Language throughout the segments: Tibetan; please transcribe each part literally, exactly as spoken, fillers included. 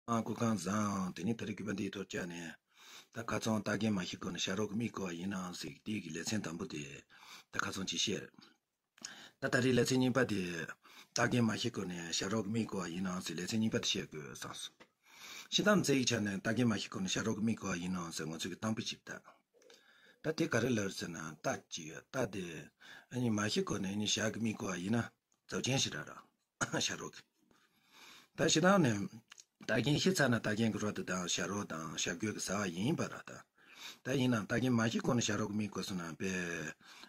སྐུ་ཁམས་བཟང་། དེ་ནས་ད་རེས་གུས་པ་འདིའི་ཐོག་བཅར་ནས། ད་ཁ་སང་རྟགས་རྒྱན་མ་ཤེས་གོང་ནས་ཞབས་རོགས་ཀྱི་མིག་བསྐོར་བ་ཡིན་ནམ་ཟེར་དེའི་གི་ལེ་ཚན་དང་པོ་དེ། ད་ཁ་སང་ཅིག་བཤད། ད་ད་རེས་ལེ་ཚན་གཉིས་པ་དེ། རྟགས་རྒྱན་མ་ཤེས་གོང་ནས་ཞབས་རོགས་ཀྱི་མིག་བསྐོར་བ་ཡིན་ནམ་ཟེར་ལེ་ཚན་གཉིས་པ་དེ་བཤད་དགོས་བསམས་སོང་། སྤྱིར་བཏང་རྩ་བའི་ཆ་ནས་རྟགས་རྒྱན་མ་ཤེས་གོང་ནས་ཞབས་རོགས་ཀྱི་མིག་བསྐོར་བ་ཡིན་ནམ་ཟེར་ང་ཚོས་གི་གཏམ་དཔེ་ཅིག་ད། ད་དེ་ག་རེ་ལབ་ཟེར་ན་རྟགས་ཅིག་ཡོད། རྟགས་དེ་ཨ་ནི་མ་ཤེས་གོང་ནས་ཨ་ནི་ཞབས་ཀྱི་མིག་བསྐོར་བ་ཡིན་ན་རྫོགས་ཆེན་ཞིག་རེད་ར། ཞབས་རོགས་ཀྱི། ད་སྤྱིར་བཏང་ནས་རྟགས་རྒྱན་ཤེས་ཚར་ན་རྟགས་རྒྱན་གྱི་རོ་དེ་དང་ཞབས་རོགས་དང་ཞབས་ཀྱུ་གི་ཟ་བ་ཡིན་པ་ར་ད། ད་ཡིན་ནའང་རྟགས་རྒྱན་མ་ཤེས་གོང་ནས་ཞབས་རོགས་ཀྱི་མིག་བསྐོར་སོང་ན་དཔེ།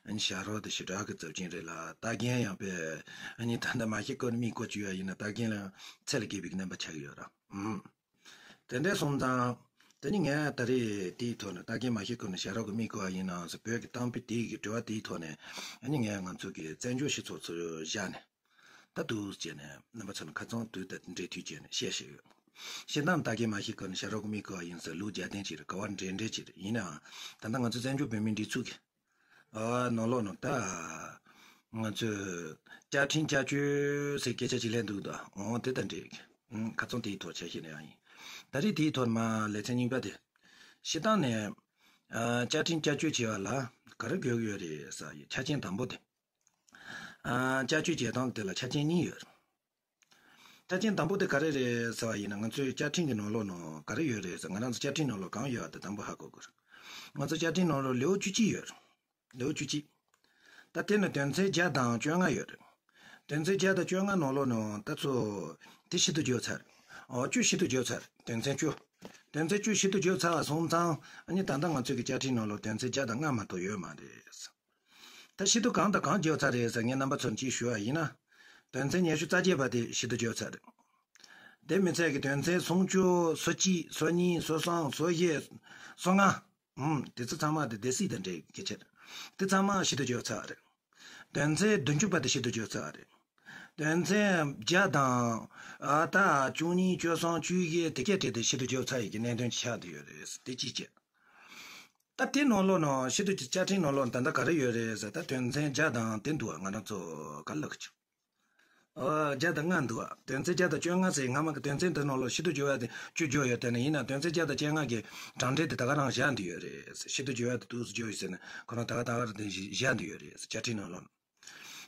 ཨ་ནི་ཞབས་རོགས་དེ་ཞེ་དྲག་གི་རྫོགས་ཆེན་རེད་ལ། རྟགས་རྒྱན་ཡང་དཔེ། ཨ་ནི་ད་ལྟ་མ་ཤེས་གོང་ནས་མིག་བསྐོར་བཅུག་ཡ་ཡིན་ན་རྟགས་རྒྱན་ལ་ཚད་ལས་བརྒལ་བའི་རྣམ་པ་ཆགས་ཀྱི་ཡོད་ར། ཨུམ། དེ་འདྲ་སོང་ཙང་། དེ་ནི་ངས་ད་རེས་དེའི་ཐོག་ནས་རྟགས་རྒྱན་མ་ཤེས་གོང་ནས་ཞབས་རོགས་ཀྱི་མིག་བསྐོར་བ་ཡིན་ནམ་ཟེར་བོད་ཀྱི་གཏམ་དཔེ་དེའི་གི་དྲི་བ་དེའི་ཐོག་ནས། ཨ་ནི་ངས་ང་ཚོ་གི་བཙན་བྱོལ་སྤྱི་ཚོགས་ཚུར་བཞག་ནས། ད་འདུག་བྱས་ནས་རྣམ་པ་ཚོ་ལ་ཁ་སང་དུས་དང་འབྲེལ་མཐུད་བྱས་ནས་བཤད་བཞིན་ཡོད། སྤྱིར་བཏང་རྟགས་རྒྱན་མ་ཤེས་གོང་ནས་ཞབས་རོགས་ཀྱི་མིག་བསྐོར་བ་ཡིན་ཟེར་ལུགས་རྒྱབ་རྟེན་ཅིག་རེད། ག་བ་འདྲེན་འདྲེན་ཅིག་རེད། ཡིན་ནའང་ད་ལྟ་ང་ཚོ་བཙན་བྱོལ་བོད་མིའི་སྒྲིག་འཛུགས་ཀྱི། ཨ་ནང་ལོགས་ནང་ད། ང་ཚོས། བཅའ་ཁྲིམས་བསྐྱར་བཅོས་ཟེར་སྐད་ཆ་ཅིག་སླེབས་འདུག་ད་འོང་དེ་དང་འབྲེལ། ཨང་ཁ་སང་དེའི་ཐོག་ཆ་ཤས་ནས་ཡང་ཡིན། ད་རེས་དེའི་ཐོག་མ་ལེ་ཚན་གཉིས་པ་དེ། སྤྱིར་བཏང་ནས། ཨ་བཅའ་ཁྲིམས་བསྐྱར་བཅོས་བྱེད་པ་ལ་ག་རེ་དགོས་ཀྱི་ཡོད་རེད་ཟེར་བའི་ཆ་རྐྱེན་དང་པོ་དེ། ཨ་བསྐྱར་བཅོས་བྱེད་སྟངས་དེ་ལ་ཆ་རྐྱེན་གཉིས་ཡོད། ཆ་རྐྱེན་དང་པོ་དེ་ག་རེ་རེད་ཟེར་བ་ཡིན་ན་ང་ཚོའི་བཅའ་ཁྲིམས་ཀྱི་ནང་ལོགས་ནང་ག་རེ་ཡོད་རེད་ཟེར། ང་རང་ཚོ་བཅའ་ཁྲིམས་ནང་ལོགས་གང་ཡོད་དེ་དང་པོ་ཧ་གོ་དགོས་རེད། ང་ཚོ་བཅའ་ཁྲིམས་ནང་ལོགས་ལེའུ་བཅུ་གཅིག་ཡོད་རེད། ལེའུ་བཅུ་གཅིག་ད་དེ་ནི་དོན་ཚན་བརྒྱ་དང་བཅོ་ལྔ་ཡོད་རེད། དོན་ཚན་བརྒྱ་དང་བཅོ་ལྔ་ནང་ལོགས་ནང་ད་ཚོ་དེ་ཕྱི་དུ་བརྗོད་ཚར། ཨོ་བཅུ་ཕྱི་དུ་བརྗོད་ཚར། དོན་ཚན་བཅུ། དོན་ཚན་བཅུ་ཕྱི་དུ་བརྗོད་ཚར་བ་སོང་ཙང་ཨ་ནི་ད་ལྟ་ང་ཚོའི་གི་བཅའ་ཁྲིམས་ནང་ལོགས་དོན་ཚན་བརྒྱ་དང་ལྔ་མ་གཏོགས་ཡོད་མ་རེད། ད་ཕྱི་དུ་གང་དང་གང་བརྗོད་ཚར་རེད་ཟེར་ངས་རྣམ་པ་ཚོར་གཅིག་ཞུ་བ་ཡིན་ན། དོན་ཚན་ཉི་ཤུ་རྩ་བརྒྱད་པ་དེ་ཕྱི་དུ་བརྗོད་ཚར་རེད། དེ་མི་ཚད་ཀྱི་དོན་ཚན་སུམ་ཅུ་སོ་གཅིག་སོ་གཉིས་སོ་གསུམ་སོ་བཞི་སོ་ལྔ། ཨུམ། དེ་ཚོ་ཚང་མ་དེ་སྡེ་སྲིད་དང་འབྲེལ་གྱི་ཆེད། དེ་ཚང་མ་ཕྱི་དུ་བརྗོད་ཚར་རེད། དོན་ཚན་བདུན་ཅུ་པ་དེ་ཕྱི་དུ་བརྗོད་ཚར་རེད། དོན་ཚན་བརྒྱ་དང་། ཨ་ད་བཅུ་གཉིས་བཅུ་གསུམ་བཅུ་བཞི་དེ་གས་དེ་དེ་ཕྱི་དུ་བརྗོད་ཚར་ཡི་གི་གནད་དོན་ཆགས་བསྡད་ཡོད་རེད། དེ་གཅིག་བྱས། ད་དེ་ནང་ལོགས་ནང་ཕྱི་དུ་བཅའ་ཁྲིམས་ནང་ལོགས་ད་ལྟ་ག་རེ་ཡོད་རེད་ཟེར། ད་དོན་ཚན་བརྒྱ་དང་དེ་འདུག་ང་རང་ཚོ་ག་ལག་ཆུ། ཨོ་བརྒྱ་དང་ལྔ་འདུག་དོན་ཚན་བརྒྱ་དང་བཅོ་ལྔ་ཟེར་སྔ་མ་གི་དོན་ཚན་དེ་ནང་ལོགས་ཕྱི་དུ་བརྗོད་ཡ་དེ་བཅུ་བརྗོད་ཡོད། དེ་ནི་ཡིན་ན་དོན་ཚན་བརྒྱ་དང་བཅོ་ལྔ་གི་གྲངས་འདྲེན་དེ་ད་ག་རང་བཞག་འདི་ཡོད་རེད། ཕྱི་དུ་བརྗོད་ཡ་དེ་འདུག་སེ་བརྗོད་ཡོད་ཟེར་ན་ཁོ་རང་ད་ག་ད་ག་རང་དེ་བཞག་འདི་ཡོད་རེད། བཅའ་ཁྲིམས་ནང་ལོགས་ནང་།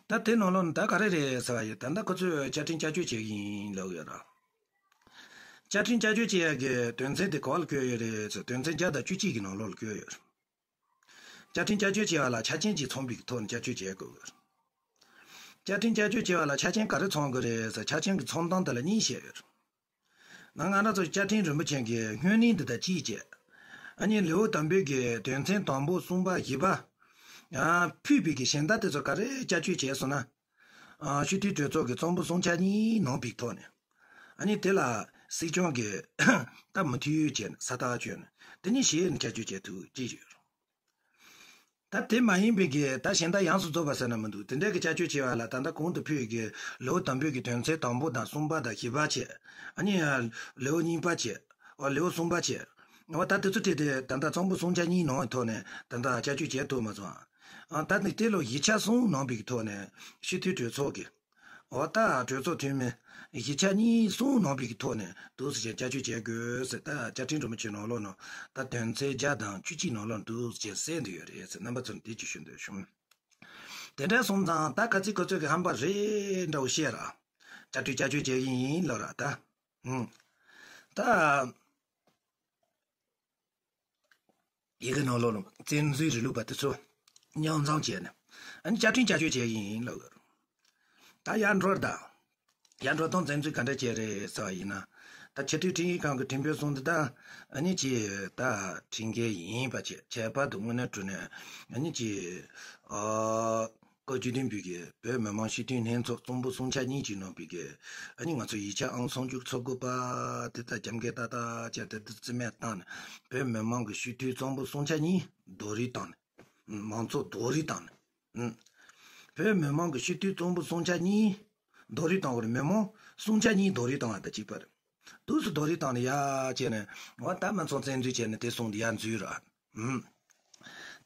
ད་དེ་ནང་ལོགས་ནང་ད་ག་རེ་རེད་ཟེར་བ་ཡོད། ད་ལྟ་ཁོ་ཚོས་བཅའ་ཁྲིམས་བསྐྱར་བཅོས་བྱེད་ཀྱི་ཡིན་ལབ་ཡོད་ར། བཅའ་ཁྲིམས་བསྐྱར་བཅོས་བྱེད་ཡ་གི་དོན་ཚན་དེ་ག་བ་ལ་བཀོད་ཡོད་རེད་ཟེར། དོན་ཚན་བརྒྱ་དང་བཅུ་གཅིག་གི་ནང་ལོགས་ལ་བཀོད་ཡོད་རེད། བཅའ་ཁྲིམས་བསྐྱར་བཅོས་བྱེད་པ་ལ་ཆ་རྐྱེན་གཅིག་ཚང་བའི་ཐོག་ནས་བསྐྱར་བཅོས་བྱེད་དགོས། བཅའ་ཁྲིམས་བསྐྱར་བཅོས་བྱེད་པ་ལ་ཆ་རྐྱེན་ག་རེ་ཚང་དགོས་རེད་ཟེར། ཆ་རྐྱེན་གྱི་ཚང་སྟངས་དེ་ལ་གཉིས་བཤད་ཡོད། ང་ང་རང་ཚོ་བཅའ་ཁྲིམས་རིན་པོ་ཆེ་གི་སྔོན་གླེང་འདི་དང་གཅིག་བྱས། ཨ་ནི་ལེའུ་དང་པོའི་གི་དོན་ཚན་དང་པོ་གསུམ་པ་བཞི་པ། ཨ་ཕུད་པའི་གི་གཞན་དག་དེ་ཚོ་ག་རེ་བསྐྱར་བཅོས་བྱས་སོང་ན། ཨ་སྤྱི་འཐུས་གྲོས་ཚོགས་ཀྱི་གཙང་པོ་སུམ་ཆ་གཉིས་གནང་བའི་ཐོག་ནས། ཨ་ནི་དེ་ལ་སྲིད་སྐྱོང་གིས་ད་མུ་མཐུད་བྱས་ནས་ས་རྟགས་བཅོས་ནས་དེ་ནས་གཞི་ནས་བསྐྱར་བཅོས་བྱེད་ཐུབ་ཅེས་ཡོད། ད་དེ་མ་ཡིན་པའི་གི་ད་གཞན་དག་ཡོངས་སུ་རྫོགས་པ་ཟེར་ན་མི་འདུག་དེ་འདྲའི་གི་བསྐྱར་བཅོས་བྱས་པ་ལ་ད་ལྟ་གོང་དུ་ཕུལ་གི་ལེའུ་དང་པོའི་གི་དོན་ཚན་དང་པོ་དང་གསུམ་པ་དང་བཞི་པ་བྱས། ཨ་ནི་ལེའུ་གཉིས་པ་བྱས། ཨོ་ལེའུ་གསུམ་པ་བྱས། འོ་ད་དེ་ཚོ་ཁྲིད་དེ་ད་ལྟ་གཙང་པོ་སུམ་ཆ་གཉིས་ནང་གི་ཐོག་ནས་ད་ལྟ་བསྐྱར་བཅོས་བྱས་ཐུབ་མ་སོང་། ཨ་ད་ནི་དེ་ལོ་བཞི་ཆ་གསུམ་གནང་བའི་གི་ཐོག་ནས་སྤྱི་འཐུས་གྲོས་ཚོགས་ཀྱི། འོ་ད་གྲོས་ཚོགས་འཐུས་མི་བཞི་ཆ་གཉིས་གསུམ་གནང་བའི་གི་ཐོག་ནས་འདུག་སེ་བྱས་བསྐྱར་བཅོས་བྱེད་དགོས་ཟེར། ད་བཅའ་ཁྲིམས་རིན་པོ་ཆེ་ནང་ལོགས་ནང་ད་དོན་ཚན་བརྒྱ་དང་བཅུ་གཅིག་ནང་ལོགས་འདུག་སེ་བྱས་གསལ་འདུག་ཡོད་རེད་ཟེར། རྣམ་པ་ཚོར་འདི་ཅིག་ཞུ་འདོད་བྱུང་། དེ་འདྲ་སོང་ཙང་ད་ག་ཚིག་ག་ཚོད་ཀྱི་ཧམ་པ་རེད་འདྲ་བོ་བཤད་ར། བཅའ་ཁྲིམས་བསྐྱར་བཅོས་བྱེད་ཀྱི་ཡིན་ལབ་ར་ད། ཧུམ། ད། ཡི་གེ་ནང་ལོགས་ལ་བཙན་འཛུལ་རིང་ལུགས་པ་དེ་ཚོ་རྙོག་འཛིང་བྱས་ནས་ཨ་ནི་བཅའ་ཁྲིམས་བསྐྱར་བཅོས་བྱས་ཡིན་ལབ་ཡོད། ད་ཡར་འགྲོ་ད། ཡར་འགྲོ་དང་བཙན་འཛུལ་ག་འདྲ་བྱས་རེད་ཟེར་བ་ཡིན་ན། ད་ཆེས་མཐོའི་ཁྲིམས་ཡིག་ཁང་གི་ཁྲིམས་དཔོན་གསུངས་འདི་ད་ཨ་ནི་ཅི་ད་ཁྲིམས་འགལ་ཡིན་པ་བྱས། ཁྱད་པར་དུ་དངོས་གནས་དྲང་གནས་ཨ་ནི་ཅི་ཨ། སྐབས་བཅུ་བདུན་པའི་གི་བོད་མི་མང་སྤྱི་འཐུས་ལྷན་ཚོགས་གཙང་པོ་སུམ་ཆ་གཉིས་ཀྱིས་གནང་བའི་གི་ཨ་ནི་ང་ཚོ་ཡིག་ཆ་ཨང་སུམ་ཅུ་སོ་དགུ་པ་དེ་ལྟར་རྒྱབ་འགལ་ཏག་ཏག་བྱས་ཏེ་དེ་རྩིས་མེད་བཏང་ནས་བོད་མི་མང་གི་སྤྱི་འཐུས་གཙང་པོ་སུམ་ཆ་གཉིས་རྡོག་རོལ་བཏང་ནས་མང་ཚོགས་རྡོག་རོལ་བཏང་ནས་ཨུམ། བོད་མི་མང་གི་སྤྱི་འཐུས་གཙང་པོ་སུམ་ཆ་གཉིས་རྡོག་རོལ་བཏང་བ་རེད། མི་མང་སུམ་ཆ་གཉིས་རྡོག་རོལ་བཏང་བ་དང་གཅིག་པ་རེད། དུས་སུ་རྡོག་རོལ་བཏང་ནས་ཡར་བྱས་ནས་འོ་ད་མི་ཚང་བཙན་འཛུལ་བྱས་ནས་དེ་སོང་དེ་ཡར་འཛུལ་ར། ཨུམ།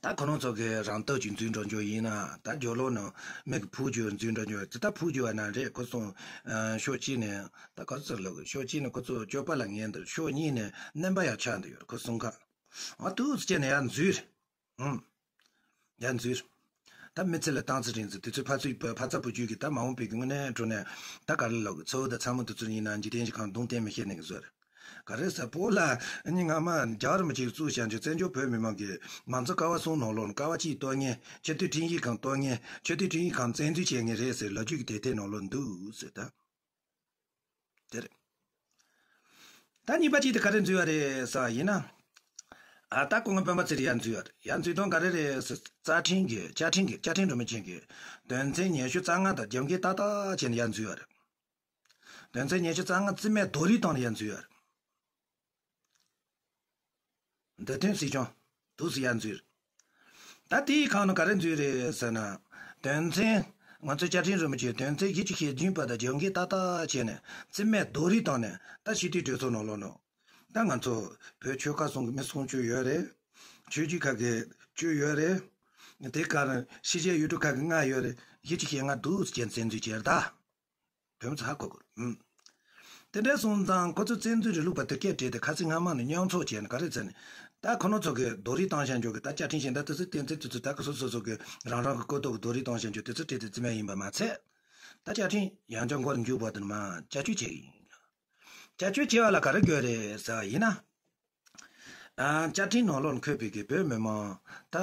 ད་ཁོ་རང་ཚོ་གི་རང་སྟོབས་ཀྱིས་འཛུལ་འགྲོ་རྒྱུ་ཡིན་ན། ད་རྒྱབ་ལོགས་ནས་མི་གིས་འཕུར་རྒྱུ་འཛུལ་འགྲོ་རྒྱུ་དེ། ད་འཕུར་རྒྱུ་བ་ན་རེད། ཁོ་ཚོ་ཕྱོགས་གཅིག་ནས་ད་ག་ཚོད་ལབ་དགོས། ཕྱོགས་གཅིག་ནས་ཁོ་ཚོ་སྤྱོད་པ་ལ་ངན་འདུག། ཕྱོགས་གཉིས་ནས་རྣམ་པ་ཡང་ཆགས་འདུག་ཡོད། ཁོ་གསུམ་ཀ་ཨ་ཏུ་ཙི་བྱས་ནས་ཡར་འཛུལ། ཨང་། ཡར་འཛུལ། ད་མི་ཚེ་ལ་བཏང་ཚེ་རིང་ཚེ་དུས་ཚོད་ཕར་ཚུར་ཕར་ཚ་བུ་རྒྱུད་ཀྱི་ད་མ་འོངས་པའི་དངོས་གནས་དྲང་གནས་ད་ག་རེ་ལབ་དགོས། ཚ་བོ་དང་ཚ་མོ་དེ་ཚོ་ཡིན་ན་འཇིག་རྟེན་གྱི་ཁམས་གདོང་བསྟན་མི་ཤེས་ནི་གི་བཟོ་རེད། ག་རེ་ཟེར། བོད་ལ་ནི་སྔ་མ་རྒྱལ་བ་རིན་པོ་ཆེས་བཙུགས་བཞག་རྒྱུ་བཙན་བྱོལ་བོད་མི་མང་གི་མང་གཙོ་ཀ་བ་གསུམ་ནང་ལོགས་ནས་ཀ་བ་གཅིག་གཏོར་མཁན། ཆེས་མཐོའི་ཁྲིམས་ཞིབ་ཁང་གཏོར་མཁན། ཆེས་མཐོའི་ཁྲིམས་ཞིབ་ཁང་བཙན་འཛུལ་བྱེད་མཁན་རེད་ཟེར་ལོ་རྒྱུས་ཀྱི་དེབ་ཐེར་ནང་ལོགས་འདུག་ཟེར། ད་དེ་རེད། ད་གཉིས་པ་གཅིག་དེ་ག་རེ་འཛུལ་བ་རེད་ཟེར་བ་ཡིན་ན། ཨ། ད་སྐུ་ངོ་སྤེན་པ་ཚེ་རིང་ཡར་འཛུལ་བ་རེད། ཡར་འཛུལ་དོན་ག་རེ་རེད་ཟེར། རྩ་ཁྲིམས་ཀྱི། བཅའ་ཁྲིམས་ཀྱི། བཅའ་ཁྲིམས་རིན་པོ་ཆེ་གི་དོན་ཚན་ཉི་ཤུ་རྩ་ལྔ་དང་རྒྱབ་འགལ་ཏག་ཏག་བྱས་ནས་ཡར་འཛུལ་བ་རེད། དོན་ཚན་ཉི་ཤུ་རྩ་ལྔ་རྩིས་མེད་རྡོག་རོལ་བཏང་ནས་ཡར་འཛུལ་བ་རེད། འདི་དོན་སྲིད་སྐྱོང་དུས་སུ་ཡར་འཛུལ། ད་དེའི་སྒང་ནས་ག་རེ་འཛུལ་རེད་ཟེར་ན། དོན་ཚན། ང་ཚོའི་བཅའ་ཁྲིམས་རིན་པོ་ཆེའི་དོན་ཚན་བཞི་བཅུ་ཞེ་བདུན་པ་དང་རྒྱབ་འགལ་ཏག་ཏག་བྱས་ནས་རྩིས་མེད་རྡོག་རོལ་བཏང་ནས། ད་སྤྱི་འཐུས་གྲོས་ཚོགས་ནང་ལོགས་ནས། ད་ང་ཚོ་བོད་ཆོལ་ཁ་གསུམ་གྱི་མི་སུམ་ཅུ་ཡོད་རེད། ཆོས་བརྒྱུད་ཁག་གི་བཅུ་ཡོད་རེད། དེ་ག་རེ་ཕྱི་རྒྱལ་ཡུལ་གྲུ་ཁག་གི་ལྔ་ཡོད་རེད། བཞི་བཅུ་ཞེ་ལྔ་འདུག་ཟེར་བྱས་ནས་བཙན་འཛུལ་བྱས་རེད་ད། དོན་ཚུལ་ཧ་གོ་དགོས། ཨུམ། དེ་འདྲ་སོང་ཙང་ཁོ་ཚོས་བཙན་འཛུལ་རིང་ལུགས་པ་དེ་སྐད་བྲིས་ཏེ་ཁ་སང་སྔ་མ་ནས་མཉམ་ཚོགས་བྱས་ནས་ག་རེ་ཟེར་ནས། ད་ཁོ་རང་ཚོ་གིས་རྡོག་རོལ་བཏང་བཞག་རྒྱུ་གི་ད་བཅའ་ཁྲིམས་གཞན་དག་དེ་ཚོའི་དོན་ཚན་དེ་ཚོ། ད་ཁོ་སོ་སོ་སོ་གི་རང་རང་གི་བཀོད་འདོམས་ཀྱིས་རྡོག་རོལ་བཏང་བཞག་རྒྱུ་དེ་ཚོ་བྲིས་ཏེ་རྩིས་མེད་ཡིན་པ་མ་ཚད། ད་བཅའ་ཁྲིམས་ཡང་བསྐྱར་མགོ་ལ་འཇུག་པ་དེ་ནི་མར་བསྐྱར་བཅོས་བྱེད་ཀྱི་ཡིན། བསྐྱར་བཅོས་བྱེད་པ་ལ་ག་རེ་དགོས་རེད་ཟེར་བ་ཡིན་ན། ཨ། བཅའ་ཁྲིམས་ནང་ལོགས་ལ་འཁོད་པའི་གི་བོད་མི་མང་ད་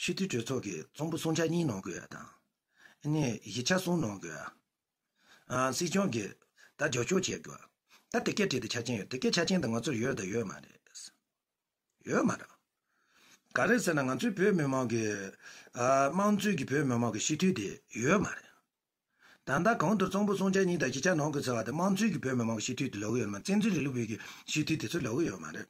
སྤྱི་འཐུས་གྲོས་ཚོགས་ཀྱི་གཙང་པོ་སུམ་ཆ་གཉིས་གནང་དགོས་ཡ་དང་། ཨ་ནི་བཞི་ཆ་གསུམ་གནང་དགོས་ཡ། ཨ། སྲིད་སྐྱོང་གིས་ད་རྒྱབ་སྐྱོར་བྱེད་དགོས། ད་དེ་སྐད་བྲིས་ཏེ་ཆ་རྐྱེན་ཡོད། དེ་སྐད་ཆ་རྐྱེན་དེ་ང་ཚོར་ཡོད་དང་ཡོད་མ་རེད། ཡོད་མ་རེད། ག་རེ་ཟེར་ན་ང་ཚོའི་བོད་མི་མང་གི། ཨ། དམངས་གཙོའི་གི་བོད་མི་མང་གི་སྤྱི་འཐུས་དེ་ཡོད་མ་རེད། ད་ལྟ་གང་ལྟར་གཙང་པོ་སུམ་ཆ་གཉིས་དང་བཞི་ཆ་གནང་དགོས་ཟེར་བ་དེ་དམངས་གཙོའི་གི་བོད་མི་མང་གི་སྤྱི་འཐུས་དེ་ལབ་ཀྱི་ཡོད་མ། བཙན་འཛུལ་རིང་ལུགས་པའི་གི་སྤྱི་འཐུས་དེ་ཚོ་ལབ་ཀྱི་ཡོད་མ་རེད།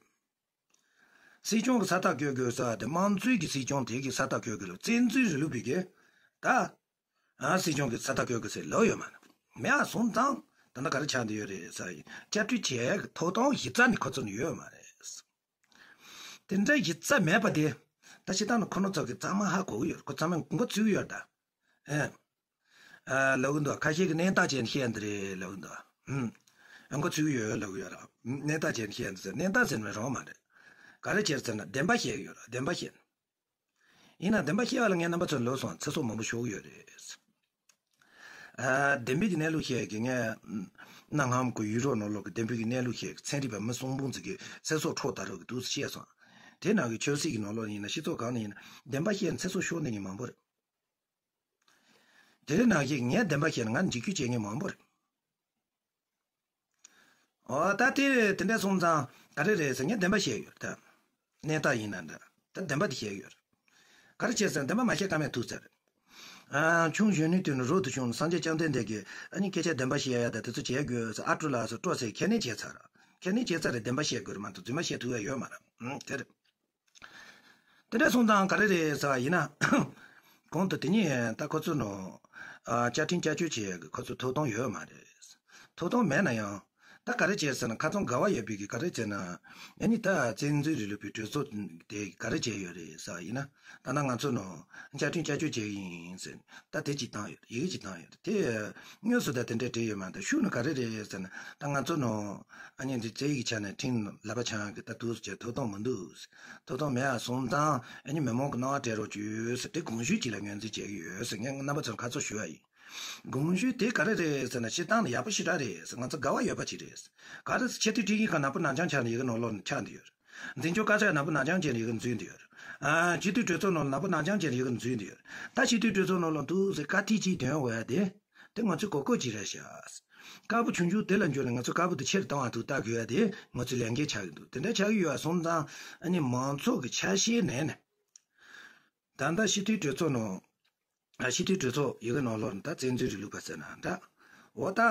སྲིད་སྐྱོང་གི་ས་རྟགས་བཀོད་དགོས་ཟེར་བ་དེ་དམངས་གཙོའི་གི་སྲིད་སྐྱོང་དེ་གི་ས་རྟགས་བཀོད་དགོས་ལ། བཙན་འཛུལ་རིང་ལུགས་པའི་གི་ད། ཨ། སྲིད་སྐྱོང་གི་ས་རྟགས་བཀོད་དགོས་ཟེར་ལབ་ཡོད་མ་རེད། མེད་པ་སོང་ཙང་ད་ལྟ་ག་རེ་ཆགས་བསྡད་ཡོད་རེད་ཟེར་བ་ཡིན། བསྐྱར་བཅོས་བྱེད་ཡག་གི་ཐོབ་ཐང་གཞི་རྩ་ནས་ཁོ་ཚོ་ནི་ཡོད་མ་རེད། དེ་འདྲ་གཞི་རྩ་མེད་པ་དེ་ད་སྤྱིར་བཏང་ནས་ཁོ་རང་ཚོ་གིས་ཚང་མ་ཧ་གོ་གི་ཡོད་རེད། ཁོ་ཚང་མས་མགོ་ཚོས་ཀྱི་ཡོད་རེད་ད། ཨེ། ཨ། ལབ་ཀྱི་འདུག། ཁ་ཤས་ཀྱིས་གནས་སྟངས་བྱས་ནས་བཤད་འདི་རེད་ལབ་ཀྱི་འདུག། ཨུམ། མགོ་ཚོས་ཀྱི་ཡོད་ལབ་ཀྱི་ཡོད་རེད། གནས་སྟངས་བྱས་ནས་བཤད་འདི་ཟེར། གནས་སྟངས་ཟེར་ནས་རང་མ་རེད། ག་རེ་བྱས་ཟེར་ན་བདེན་པ་བཤད་ཀྱི་ཡོད་རེད། བདེན་པ་བཤད། ཡིན་ན་བདེན་པ་བཤད་པ་ལ་ངས་རྣམ་པ་ཚོར་ལབ་སོང་། ཚེ་སྲོག་མང་པོ་ཤོར་གྱི་ཡོད་རེད། ཨ། བདེན་པའི་གི་གནས་ལུགས་བཤད་ཀྱི། ངས་གནའ་སྔ་མོ་གི་ཡུལ་རོབ་ནང་ལོགས་ཀྱི་བདེན་པའི་གི་གནས་ལུགས་བཤད་ཀྱི། ཚན་རིག་པ་མི་གསུམ་པོ་ཚོ་གི་ཚེ་སྲོག་འཕྲོག་བཏང་རོགས་ཀྱི་འདུག་ཟེར་བཤད་སོང་། དེ་ནང་གི་ཆབ་སྲིད་ཀྱི་ནང་ལོགས་ཡིན་ན། སྤྱི་ཚོགས་གང་ནས་ཡིན་ན་བདེན་པ་བཤད་ན་ཚེ་སྲོག་ཤོར་ནས་ཉིན་མང་པོ་རེད། དེ་རིང་ནང་བཞིན་ངས་བདེན་པ་བཤད་ན་ང་འཇིགས་སྐུལ་བྱེད་མཁན་མང་པོ་རེད། འོ། ད་དེ་དེ་འདྲ་སོང་ཙང་ག་རེ་རེད་ཟེར། ངས་བདེན་པ་བཤད་ཡོད་ད། གནས་སྟངས་ཡིན་ན་འདྲ། ད་བདེན་པ་དེ་བཤད་ཡོད། ག་རེ་བྱས་ཟེར་ན་བདེན་པ་མ་བཤད་ཀ་མེད་ཐུག་ཚར། ཨ། ཁྱུང་གཞོན་ནུའི་དུས་ནས་རབ་ཏུ་བྱུང་ནས། སངས་རྒྱས་བཅོམ་ལྡན་འདས་ཀྱིས་ཨ་ནི་སྐད་ཆ་བདེན་པ་བཤད་ཡ་ད་དེ་ཚོ་བྱེད་དགོས་ཟེར། ཨ་སྤྲོ་ལགས་སུ་སྤྲོ་ཟེར། ཁས་ལེན་བྱས་ཚར། ཁས་ལེན་བྱས་ཚར་རེད། བདེན་པ་བཤད་དགོས་རེད་མ་གཏོགས་རྫུན་མ་བཤད་ཐུབ་ཡ་ཡོད་མ་རེད། ཨང་། དེ་རེད། དེ་འདྲ་སོང་ཙང་ག་རེ་རེད་ཟེར་བ་ཡིན་ན། གོང་དུ་དེ་གཉིས་ད་ཁོ་ཚོ་ནང་། ཨ། བཅའ་ཁྲིམས་བསྐྱར་བཅོས་བྱེད་ཡག་གི་ཁོ་ཚོ་ཐོབ་ཐང་ཡོད་མ་རེད། ཐོབ་ཐང་མེད་ན་ཡང་། ད་ག་རེ་བྱས་ཟེར་ན། ཁ་ཚང་འགལ་བ་ཡོད་པའི་གི་ག་རེ་བྱས་ན། ཨ་ནི་ད་བཙན་འཛུལ་རིང་ལུགས་པའི་གྲོས་ཚོགས་དེ་ག་རེ་བྱས་ཡོད་རེད་ཟེར་བ་ཡིན་ན། ད་ལྟ་ང་ཚོ་ནང་བཅའ་ཁྲིམས་བསྐྱར་བཅོས་བྱེད་ཀྱི་ཡིན་ཟེར། ད་དེ་གཅིག་བཏང་ཡོད་རེད། ཡི་གེ་གཅིག་བཏང་ཡོད་རེད། དེ་དངོས་སུ་ད་དེ་འདྲ་བྲིས་ཡོད་མ་རེད། ཤུགས་ནི་ག་རེ་རེད་ཟེར་ན། ད་ང་ཚོ་ནང་ཨ་ནི་འདི་རྩ་ཡིག་གི་ཆ་ནས་ཁྲིམས་ལག་པ་འཆང་གི་ད་དུས་སུ་བྱས་ཐོབ་ཐང་མི་འདུག། ཐོབ་ཐང་མེད་པ་སོང་ཙང་ཨ་ནི་མི་མང་གི་སྣང་བ་སྤྲད་རོགས་བྱོས་ཟེར། དེ་གོང་ཞུས་གཅིག་ལ་ངོས་འཛིན་བྱེད་ཀྱི་ཡོད་ཟེར། ངས་རྣམ་པ་ཚོར་ཁ་ཚོན་ཞུ་བ་ཡིན། གོང་ཞུས་དེ་ག་རེ་རེད་ཟེར་ན། སྤྱིར་བཏང་ལ་ཡག་པོ་ཞེ་དྲག་རེད་ཟེར། ང་ཚོ་དགའ་བ་ཡོད་པ་ཅིག་རེད། ག་རེ་ཟེར། ཆེས་མཐོའི་ཁྲིམས་ཞིབ་ཁང་ནག་པོ་ནག་རྐྱང་ཆགས་ནས་ཡི་གེ་ནང་ལོགས་ནས་ཆགས་བསྡད་ཡོད་རེད། འཛིན་སྐྱོང་བཀའ་ཤག་ནག་པོ་ནག་རྐྱང་བྱས་ནས་ཡི་གེ་འཛུལ་བསྡད་ཡོད་རེད། ཨ། སྤྱི་འཐུས་གྲོས་ཚོགས་ནང་ནག་པོ་ནག་རྐྱང་བྱས་ནས་ཡི་གེ་འཛུལ་བསྡད་ཡོད་རེད། ད་སྤྱི་འཐུས་གྲོས་ཚོགས་ནང་ལ་འདུག་ཟེར་བཀའ་ཁྲིད་ཅིག་འདོན་འོས་དེ། དེ་ང་ཚོའི་གོ་སྐབས་ཅིག་རེད་ཤག། དཀར་པོ་ཆུང་ཆུང་དེ་ལ་འཇུས་ནས་ང་ཚོ་དཀར་པོ་དེ་ཆེ་རུ་གཏོང་བ་ཐུག་ལྟ་དགོས་ཡ་དེ་ང་ཚོའི་ལས་འགན་ཆགས་ཀྱི་འདུག། དེ་འདྲ་ཆགས་ཀྱི་ཡོད་པ་སོང་ཙང་ཨ་ནི་མང་ཚོགས་ཀྱི་ཆ་ཤས་ནས་ནས། ད་ལྟ་སྤྱི་འཐུས་གྲོས་ཚོགས་ནང་། ཨ། སྤྱི་འཐུས་གྲོས་ཚོགས་ཡི་གེ་ནང་ལོགས་ནས་ད་བཙན་འཛུལ་རིང་ལུགས་པ་ཟེར་ན་འདྲ། འོ། ད་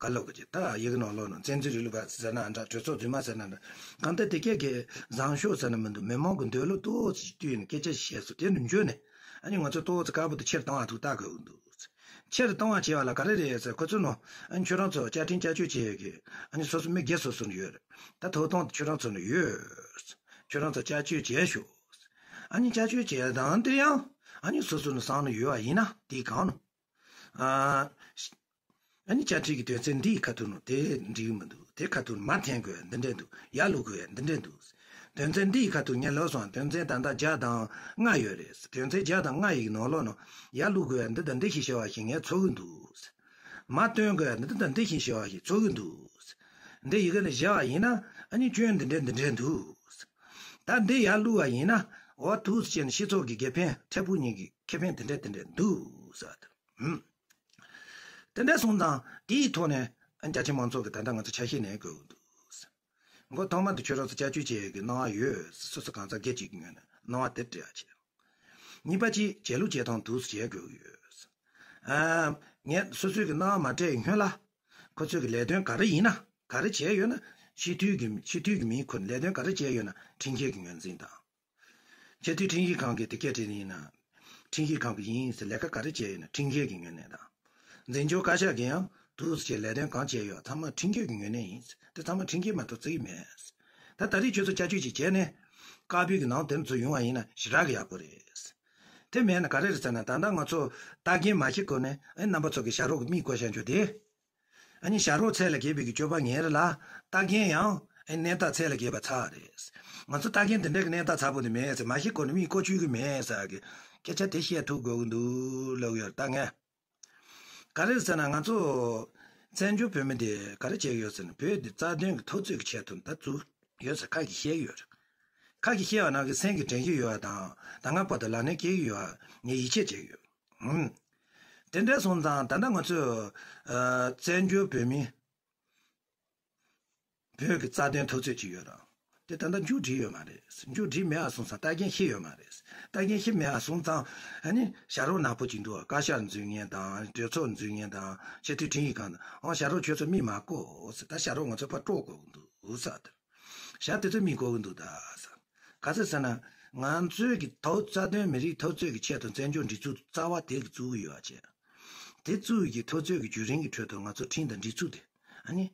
ག་ལབ་དགོས་ཀྱི། ད་ཡི་གེ་ནང་ལོགས་ནས་བཙན་འཛུལ་རིང་ལུགས་པ་ཟེར་ན་འདྲ། གྲོས་ཚོགས་རྫུན་མ་ཟེར་ན་འདྲ། གང་ལྟར་དེ་སྐད་ཀྱི་བཟང་ཕྱོགས་ཟེར་ན་མི་འདུག། མི་མང་གི་འདོད་བློ་ཏོག་ཙམ་བཏུལ་ནས་སྐད་ཆ་བཤད་སོང་། དེ་ནས་འཇུས་ནས་ཨ་ནི་ང་ཚོ་ཏོག་ཙམ་དཀར་པོ་དེ་ཆེ་རུ་གཏོང་བ་ཐུག་ལྟ་དགོས་ཀྱི་འདུག། ཆེ་རུ་གཏོང་བ་བྱས་པ་ལ་ག་རེ་རེད་ཟེར། ཁོ་ཚོ་ནང་ཨ་ནི་ཁྱོད་རང་ཚོ་བཅའ་ཁྲིམས་བསྐྱར་བཅོས་བྱེད་ཡག་གི་ཨ་ནི་སོ་སོ་མི་སྒེར་སོ་སོ་ནང་ཡོད་རེད། ད་ཐོབ་ཐང་དེ་ཁྱོད་རང་ཚོ་ནང་ཡོད། ཁྱོད་རང་ཚོ་བསྐྱར་བཅོས་བྱས་ཤོག། ཨ་ནི་བྱ་སྤྱོད་བྱེད་སྟངས་དེ་ཡང་ཨ་ནི་སོ་སོ་ནས་བསམ་བློ་ཡོད་པ་ཡིན་ན་དེའི་སྒང་ནས། ཨ་ནི་བྱ་ཁྲིད་ཀྱི་དོན་ཚན་འདིའི་ཁ་ཐུག་ནས་དེ་འགྲིག་གི་མི་འདུག་དེ་ཁ་ཐུག་ནས་མར་འཐེན་དགོས་ཡ་འདི་འདྲས་འདུག་ཡར་བླུག་དགོས་ཡ་འདི་འདྲས་འདུག་དོན་ཚན་འདིའི་ཁ་ཐུག་ངས་ལབ་སོང་། དོན་ཚན་ད་ལྟ་བརྒྱ་དང་ལྔ་ཡོད་རེད། དོན་ཚན་བརྒྱ་དང་ལྔ་ཡི་ནང་ལོགས་ནས་ཡར་བླུག་དགོས་ཡ་འདི་དང་འདི་ཞིག་བྱས་པ་ཞིག་ངས་ཚོར་གི་འདུག་མར་བཏོན་དགོས་ཡ་འདི་དང་འདི་ཞིག་བྱས་པ་ཞིག་ཚོར་གི་འདུག་འདི་ཡི་གེ་ནས་བཞག་པ་ཡིན་ན་ཨ་ནི་སྐྱོན་འདི་འདྲས་འདི་འདྲས་འདུག་ད་འདི་ཡར་བླུགས་པ་ཡིན་ན་འོ་ཐུགས་རྗེ་ཆེ་ནས་སྤྱི་ཚོགས་ཀྱི་དགེ་ཕན་འཕྲལ་ཕུགས་གཉིས་ཀྱི་ཁེ་ཕན་དེ་འདྲས་དེ་འདྲས་འདུག་ཟེར། ཧུམ། དེ་འདྲས་སོང་ཙང་དེའི་ཐོག་ནས་རྒྱ་ཆེ་མང་ཚོགས་ཀྱིས་ད་ལྟ་ང་ཚོ་ཆ་ཤས་ནས་དགོས་ཀྱི་འདུག་འགོ་ཐོག་མ་དུ་ཁྱོད་རང་ཚོ་བྱ་སྤྱོད་བྱེད་ཡས་ཀྱི་སྣང་བ་ཡོད། སོ་སོ་གང་ཟག་སྒེར་གཅིག་གི་ངོས་ནས་སྣང་བ་དེ་སྤྲད་ཡ་བྱེད། གཉིས་པ་གཅིག་བྱེད་ལུགས་བྱེད་སྟངས་འདུག་སེ་བྱེད་དགོས་ཀྱི་ཡོད། ཨ། ངས་སོ་སོའི་གི་སྣང་བ་མ་སྤྲད་སྔོན་ལ། ཁོ་ཚོའི་གི་ལས་དོན་ག་རེ་ཡིན་ན་ག་རེ་བྱས་ཡོད་ན་སྤྱི་འཐུས་ཀྱི་སྤྱི་འཐུས་ཀྱི་མིང་ཁུར་ནས་ལས་དོན་ག་རེ་བྱས་ཡོད་ན་ཁྲིམས་འགལ་གྱི་ངོས་འཛིན་དང་། སྤྱི་འཐུས་ཁྲིམས་ཞིབ་ཁང་གིས་དེ་སྐད་དྲིས་ཡིན་ན། ཁྲིམས་ཞིབ་ཁང་གི་ཡིན་ཟེར་ལས་ཀ་ག་རེ་བྱས་ཡོད་ན་ཁྲིམས་འགལ་གྱི་ངོས་ནས་དང་། འཛིན་སྐྱོང་བཀའ་ཤག་གིས་ཡང་འདུག་སེ་ལས་དོན་གང་བྱས་ཡོད་ཚང་མ་ཁྲིམས་འགལ་གྱི་ངོས་ནས་ཡིན་ཟེར་དེ་ཚང་མ་ཁྲིམས་འགལ་མ་གཏོགས་བརྩི་གི་མེད། ད་ད་རེས་ཁྱོད་ཚོ་བྱ་སྤྱོད་ཅིག་བྱས་ནས་དཀར་པོའི་གི་ནང་དེར་ཚུར་ཡོང་བ་ཡིན་ན་ཞེ་དྲག་གི་ཡག་པོ་རེད། དེ་མེད་ན་ག་རེ་རེད་ཟེར་ན་ད་ལྟ་ང་ཚོ་ལྟ་མཁན་མ་ཤེས་གོང་ནས་ཨེ་རྣམ་པ་ཚོ་གི་བྱ་རོག་གི་མིག་བསྐོར་བཞག་རྒྱུ་དེ། ཨ་ནི་བྱ་རོག་ཚད་ལས་བརྒལ་བའི་གི་སྤྱོད་པ་ངན་རེད་ལ། ལྟ་མཁན་ཡང་ཨེ་གནས་སྟངས་ཚད་ལས་བརྒལ་བ་ཚར་རེད། ང་ཚོ་ལྟ་མཁན་དེ་འདྲ་གི་གནས་སྟངས་ཚ་པོ་དེ་མེད་ཟེར་མ་ཤེས་གོང་ནས་མིག་བསྐོར་བཅུག་གི་མེད་ཟེར་གི་སྐད་ཆ་དེ་བཤད་ཐུབ་དགོས་ཀྱི་འདུག་ལབ་ཡོད་ལྟ་ངན། ག་རེ་ཟེར་ན་ང་ཚོ་བཙན་བྱོལ་བོད་མི་དེ་ག་རེ་བྱས་ཡོད་ཟེར་ན་བོད་དེ་རྩ་དོན་གྱི་འཐབ་རྩོད་ཀྱི་ཆེད་དུ་ད་བཙུགས་ཡོད་ཟེར་ཁ་གིས་བཤད་ཡོད་རེད། ཁ་གིས་བཤད་པ་ནང་གི་སེམས་ཀྱིས་དྲན་གྱི་ཡོད་པ་དང་ད་སྔ་བར་དུ་ལག་ལེན་བཀལ་གྱི་ཡོད་པ་ངས་ཡིད་ཆེས་བྱེད་ཀྱི་ཡོད། ཧུམ། དེ་འདྲ་སོང་ཙང་ད་ལྟ་ང་ཚོས་ཨ་བཙན་བྱོལ་བོད་མི་བོད་ཀྱི་རྩ་དོན་འཐབ་རྩོད་ཅིག་ཡོད་ར། དེ་ད་ལྟ་མཇུག་སྒྲིལ་ཡོད་མ་རེད། མཇུག་སྒྲིལ་མེད་པ་སོང་ཙང་ལྟ་མཁན་ཤི་ཡོད་མ་རེད། ལྟ་མཁན་ཤི་མེད་པ་སོང་ཙང་ཨ་ནི་བྱ་རོག་ནག་པོ་ཅིག་འདུག་བཀའ་ཤག་འཛུལ་མཁན་དང་གྲོས་ཚོགས་འཛུལ་མཁན་དང་སྤྱི་འཐུས་ཁྲིམས་ཞིབ་ཁང་དང་ཨང་བྱ་རོག་ཁྱོད་ཚོ་མིག་མ་བསྐོར་ཟེར་ད་བྱ་རོག་ང་ཚོ་ཕར་དཀྲོག་དགོས་ཀྱི་འདུག་ཟེར། བྱ་དེ་ཚོ་མིག་བསྐོར་གི་འདུག་ད་ཟེར། ག་ཚོད་ཟེར་ན། ང་ཚོའི་གི་ཐོག་རྩ་དོན་མི་རིགས་འཐབ་རྩོད་ཀྱི་ཆེད་དུ་བཙན་བྱོལ་སྒྲིག་འཛུགས་རྩ་བ་དེ་གི་བཙུགས་ཡོད་པ་བྱས། དེ་བཙུགས་ཀྱི་འཐབ་རྩོད་ཀྱི་བརྒྱུད་རིམ་གྱི་ཁྲོད་དུ་ང་ཚོ་ཁྲིམས་དང་སྒྲིག་འཛུགས་དེ་ཨ་ནི་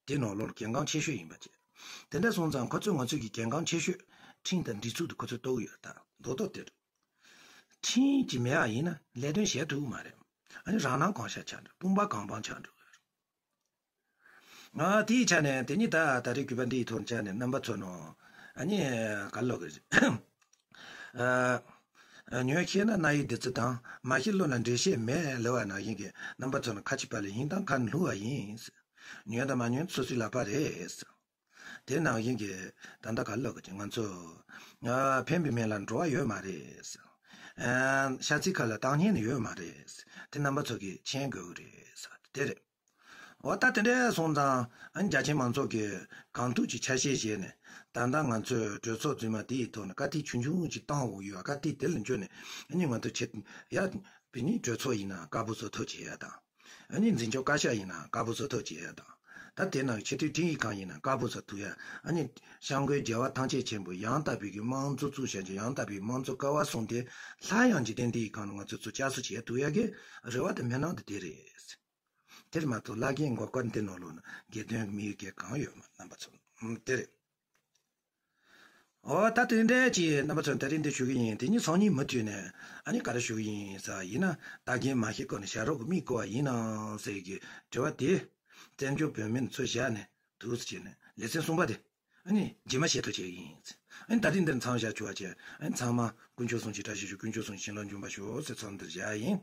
དེ་ནང་ལོགས་ལ་གལ་འགངས་ཆེ་ཤོས་ཡིན་པ་བྱས། དེ་འདྲ་སོང་ཙང་ཁོ་ཚོས་ང་ཚོའི་གི་གལ་འགངས་ཆེ་ཤོས་ཁྲིམས་དང་སྒྲིག་འཛུགས་དེ་ཁོ་ཚོས་རྟོགས་ཡོད་ད་རྡོག་རྡོག་དེ་རེད། ཁྲིམས་ཀྱི་མེད་པ་ཡིན་ན་ལས་དོན་བྱེད་ཐུབ་ཀྱི་མ་རེད། ཨ་ནི་རང་སྣང་གང་ཤར་ཆགས་འགྲོ་དཔུང་པ་གང་སྤངས་ཆགས་འགྲོ། ང་དེའི་ཆ་ནས་དེ་ཉིད་ད་ད་རེས་གུས་པ་འདིའི་ཐོག་བཅར་ནས་རྣམ་པ་ཚོ་ནང་ཨ་ནི་ག་ལོག་གི་རེད། ཨ། ཉོན་ཤེས་ན་རྣ་ཡི་བདུད་རྩི་དང་མ་ཤེས་བློ་ལ་འགྲེལ་བཤད་མེད་ལབ་པ་ནང་བཞིན་གྱི་རྣམ་པ་ཚོ་ནང་ཁ་ཕྱི་པ་ལས་ཡིན་དང་ཁ་ནས་ལྷུང་བ་ཡིན། ཉོན་དང་མ་ཉོན་སོ་སོའི་ལག་པ་རེད། དེ་ནང་བཞིན་གྱི་ད་ལྟ་ག་ལོག་གི་ང་ཚོ་ཨ་ཕན་པའི་མེད་ལ་འགྲོ་བ་ཡོད་མ་རེད། ཨ་ཤ་ཚིག་ཁ་ལ་བཏང་ཉན་ཡོད་མ་རེད། དེ་རྣམ་པ་ཚོ་གིས་མཁྱེན་དགོས་ཀྱི་རེད། དེ་རེད། འོ་ད་དེ་འདྲ་སོང་ཙང་ཨ་རྒྱ་ཆེ་མང་ཚོགས་ཀྱིས་གང་ཐུབ་ཀྱིས་ཆ་ཤས་བཞེས་ནས་ད་ལྟ་ང་ཚོས་གྲོས་ཚོགས་རྫུན་མ་དེ་ཡི་ཐོག་ནས་བཀའ་ཐིག་ཆུང་ཆུང་ཅིག་བཏང་འོ་ཡོད་བཀའ་ཐིག་དེ་ལ་འཇོག་ནས་ཨ་ནི་ང་ཚོ་ཆེ་ཡ་བི་ནི་གྲོས་ཚོགས་ཡིན་ན་དཀར་པོ་བཟོ་ཐབས་བྱེད་ཡ་དང་། ཨ་ནི་འཛིན་སྐྱོང་བཀའ་ཤག་ཡིན་ན་དཀར་པོ་བཟོ་ཐབས་བྱེད་ཡ་དང་། ད་དེ་ནང་ཆེས་མཐོའི་ཁྲིམས་ཡིག་ཁང་ཡིན་ན་དཀར་པོ་བཟོ་ཐུབ་ཡ། ཨ་ནི་སྐྱབས་མགོན་རྒྱལ་བ་ཐམས་ཅད་མཁྱེན་པ་ཡང་དག་པའི་གི་དམངས་གཙོ་བཙུགས་བཞག་རྒྱུ་ཡང་དག་པའི་དམངས་གཙོ་ཀ་བ་གསུམ་དེ་སླར་ཡང་འཇིག་རྟེན་འདིའི་སྒང་ལ་ང་ཚོས་ཚུར་བསྐྱར་གསོ་བྱེད་ཐུབ་ཡ་གི་རེ་བ་དང་སྨོན་ལམ་དེ་དེ་རེད། དེར་མ་གཏོགས་བླ་རྒན་མགོ་སྐོར་འདི་ནང་ལོགས་ན་དགེ་འདུན་མི་ཡི་གེ་གང་ཡོད་མ་རྣམ་པ་ཚོ་དེ་རེད། འོ་ད་དེ་འདྲ་ཅིག་རྣམ་པ་ཚོ་ད་རིང་འདི་ཞུ་གི་ཡིན། དེ་ཉིད་སང་ཉིན་མུ་མཐུད་ནས་ཨ་ནི་ག་རེ་ཞུ་གི་ཡིན་ཟེར་ཡིན་ན་ད་རྒན་མ་ཤེས་སྐོར་ནས་བྱ་རོག་གི་མིག་བསྐོར་བ་ཡིན་ནམ་ཟེར་གྱི་དྲི་བ་དེ་བཙན་བྱོལ་བོད་མི་ཚོ་བཞག་ནས་འདུག་སེ་བྱས་ནས་ལེ་ཚན་གསུམ་པ་དེ་ཨ་ནི་རྗེས་མ་བཤད་ཐུབ་བྱེད་ཀྱི་ཡིན། ཨ་ནི་ད་རིང་འདིར་མཚམས་བཞག་ཆོག་པ་བྱས་ཨ་ནི་ཚང་མ་དཀོན་མཆོག་གསུམ་གྱི་བཀྲ་ཤིས་ཤོག་དཀོན་མཆོག་གསུམ་གྱི་བྱིན་རླབས་འབྱུང་བར་ཤོག་ཟེར་མཚམས་འདིར་བཞག་ཡིན།